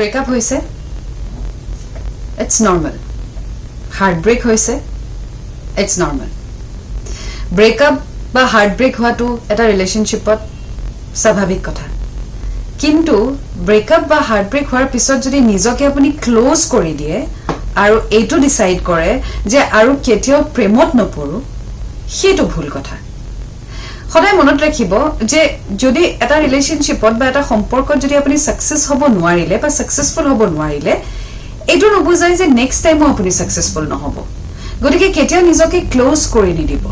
Breakup হৈছে, it's normal. Heart brake হৈছে, it's normal. Breakup বা হাৰ্ট ব্ৰেক হোৱাটো এটা ৰিলেশ্যনশ্বিপত স্বাভাৱিক কথা। কিন্তু ব্ৰেকআপ বা হাৰ্ট ব্ৰেক হোৱাৰ পিছত যদি নিজকে আপুনি ক্ল'জ কৰি দিয়ে আৰু এইটো ডিচাইড কৰে যে আৰু কেতিয়াও প্ৰেমত নপৰোঁ, সেইটো ভুল কথা। সদায় মনত ৰাখিব যে যদি এটা ৰিলেশ্যনশ্বিপত বা এটা সম্পৰ্কত যদি আপুনি ছাকচেছ হ'ব নোৱাৰিলে বা ছাকচেছফুল হ'ব নোৱাৰিলে, এইটো নুবুজায় যে নেক্সট টাইমো আপুনি ছাকচেছফুল নহ'ব। গতিকে কেতিয়াও নিজকে ক্ল'জ কৰি নিদিব,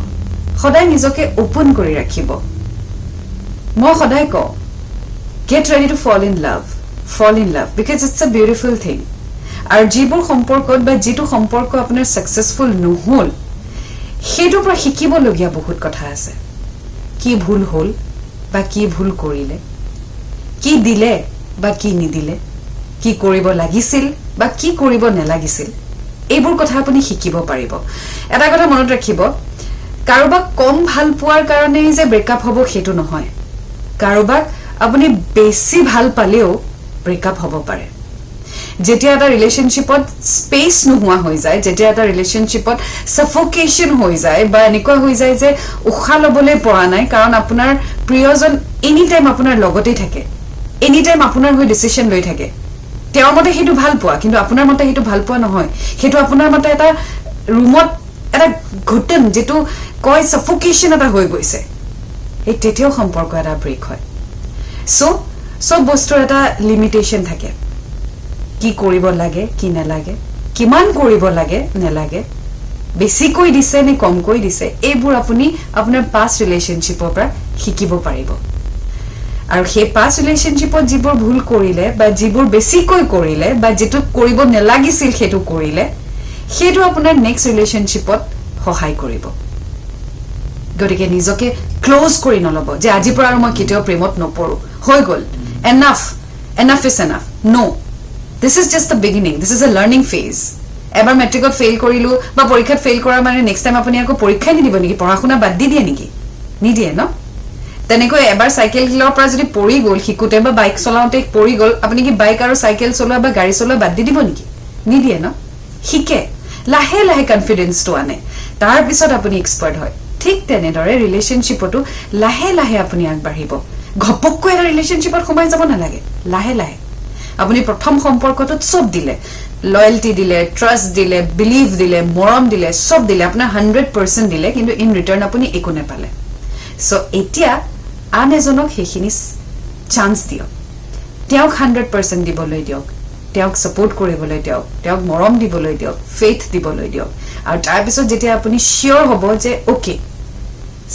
সদায় নিজকে অ'পন কৰি ৰাখিব। মই সদায় কওঁ, get ready to fall in love, fall in love, because it's a beautiful thing. আৰু যিবোৰ সম্পৰ্কত বা যিটো সম্পৰ্ক আপোনাৰ ছাকচেছফুল নহ'ল, সেইটোৰ পৰা শিকিবলগীয়া বহুত কথা আছে। কি ভুল হ'ল বা কি ভুল কৰিলে, কি দিলে বা কি নিদিলে, কি কৰিব লাগিছিল বা কি কৰিব নালাগিছিল, এইবোৰ কথা আপুনি শিকিব পাৰিব। এটা কথা মনত ৰাখিব, কাৰোবাক কম ভাল পোৱাৰ কাৰণেই যে ব্ৰেকআপ হ'ব সেইটো নহয়। কাৰোবাক আপুনি বেছি ভাল পালেও ব্ৰেকআপ হ'ব পাৰে। যেতিয়া এটা ৰিলেশ্যনশ্বিপত স্পেচ নোহোৱা হৈ যায়, যেতিয়া এটা ৰিলেশ্যনশ্বিপত ছাফকেশ্যন হৈ যায় বা এনেকুৱা হৈ যায় যে উশাহ ল'বলৈ পৰা নাই, কাৰণ আপোনাৰ প্ৰিয়জন এনি টাইম আপোনাৰ লগতেই থাকে, এনি টাইম আপোনাৰ হৈ ডিচিশ্যন লৈ থাকে। তেওঁৰ মতে সেইটো ভাল পোৱা, কিন্তু আপোনাৰ মতে সেইটো ভাল পোৱা নহয়। সেইটো আপোনাৰ মতে এটা ৰুমত এটা घुटन, যিটো কয় ছাফকেশ্যন এটা হৈ গৈছে, সেই তেতিয়াও সম্পৰ্ক এটা ব্ৰেক হয়। চ' চব বস্তুৰ এটা লিমিটেশ্যন থাকে। কি কৰিব লাগে, কি নালাগে, কিমান কৰিব লাগে নেলাগে, বেছিকৈ দিছে নে কমকৈ দিছে, এইবোৰ আপুনি আপোনাৰ পাষ্ট ৰিলেশ্যনশ্বিপৰ পৰা শিকিব পাৰিব। আৰু সেই পাষ্ট ৰিলেশ্যনশ্বিপত যিবোৰ ভুল কৰিলে বা যিবোৰ বেছিকৈ কৰিলে বা যিটো কৰিব নালাগিছিল সেইটো কৰিলে, সেইটো আপোনাৰ নেক্সট ৰিলেশ্যনশ্বিপত সহায় কৰিব। গতিকে নিজকে ক্ল'জ কৰি নল'ব যে আজিৰ পৰা আৰু মই কেতিয়াও প্ৰেমত নপৰোঁ, হৈ গ'ল, enough, enough is enough. No, this is just the beginning. This is a learning phase. এবাৰ মেট্ৰিকত ফেইল কৰিলো বা পৰীক্ষাত ফেইল কৰাৰ মানে নেক্সট টাইম আপুনি আকৌ পৰীক্ষাই নিদিব নেকি? পঢ়া শুনা বাদ দি দিয়ে নেকি? নিদিয়ে ন? তেনেকৈ এবাৰ চাইকেলৰ পৰা যদি পৰি গ'ল শিকোতে বা বাইক চলাওঁতে পৰি গ'ল, আপুনি কি বাইক আৰু চাইকেল চলোৱা বা গাড়ী চলোৱা বাদ দি দিব নেকি? নিদিয়ে ন? শিকে, লাহে লাহে কনফিডেন্সটো আনে, তাৰপিছত আপুনি এক্সপাৰ্ট হয়। ঠিক তেনেদৰে ৰিলেশ্যনশ্বিপতো লাহে লাহে আপুনি আগবাঢ়িব। ঘপককৈ এটা ৰিলেশ্যনশ্বিপত সোমাই যাব নালাগে। লাহে লাহে আপুনি প্ৰথম সম্পৰ্কটোত চব দিলে, লয়েলটি দিলে, ট্ৰাষ্ট দিলে, বিলিভ দিলে, মৰম দিলে, চব দিলে, আপোনাৰ 100% দিলে, কিন্তু ইন ৰিটাৰ্ণ আপুনি একো নাপালে। চ' এতিয়া আন এজনক সেইখিনি চান্স দিয়ক, তেওঁক 100% দিবলৈ দিয়ক, তেওঁক ছাপৰ্ট কৰিবলৈ দিয়ক, তেওঁক মৰম দিবলৈ দিয়ক, ফেইথ দিবলৈ দিয়ক। আৰু তাৰপিছত যেতিয়া আপুনি চিয়'ৰ হ'ব যে অ'কে,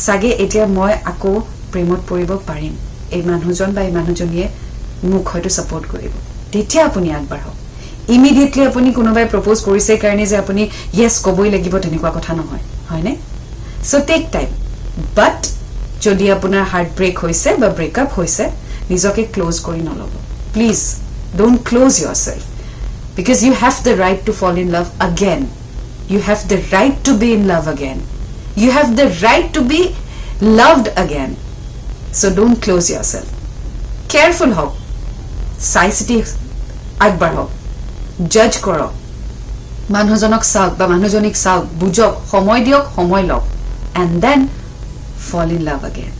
চাগে এতিয়া মই আকৌ প্ৰেমত পৰিব পাৰিম, এই মানুহজন বা এই মানুহজনীয়ে মোক হয়তো ছাপৰ্ট কৰিব, তেতিয়া আপুনি আগবাঢ়ক। ইমিডিয়েটলি আপুনি কোনোবাই প্ৰপ'জ কৰিছে কাৰণে যে আপুনি য়েছ ক'বই লাগিব, তেনেকুৱা কথা নহয়, হয়নে? So take time, but যদি আপোনাৰ হাৰ্ট ব্ৰেক হৈছে বা ব্ৰেকআপ হৈছে, নিজকে ক্ল'জ কৰি নল'ব। Please don't close yourself, because you have the right to fall in love again. You have the right to be in love again. You have the right to be loved again. So don't close yourself. Careful হওক, চাই চিতি আগবাঢ়ক, জাজ কৰক, মানুহজনক চাওক বা মানুহজনীক চাওক, বুজক, সময় দিয়ক, সময় লওক, and then fall in love again.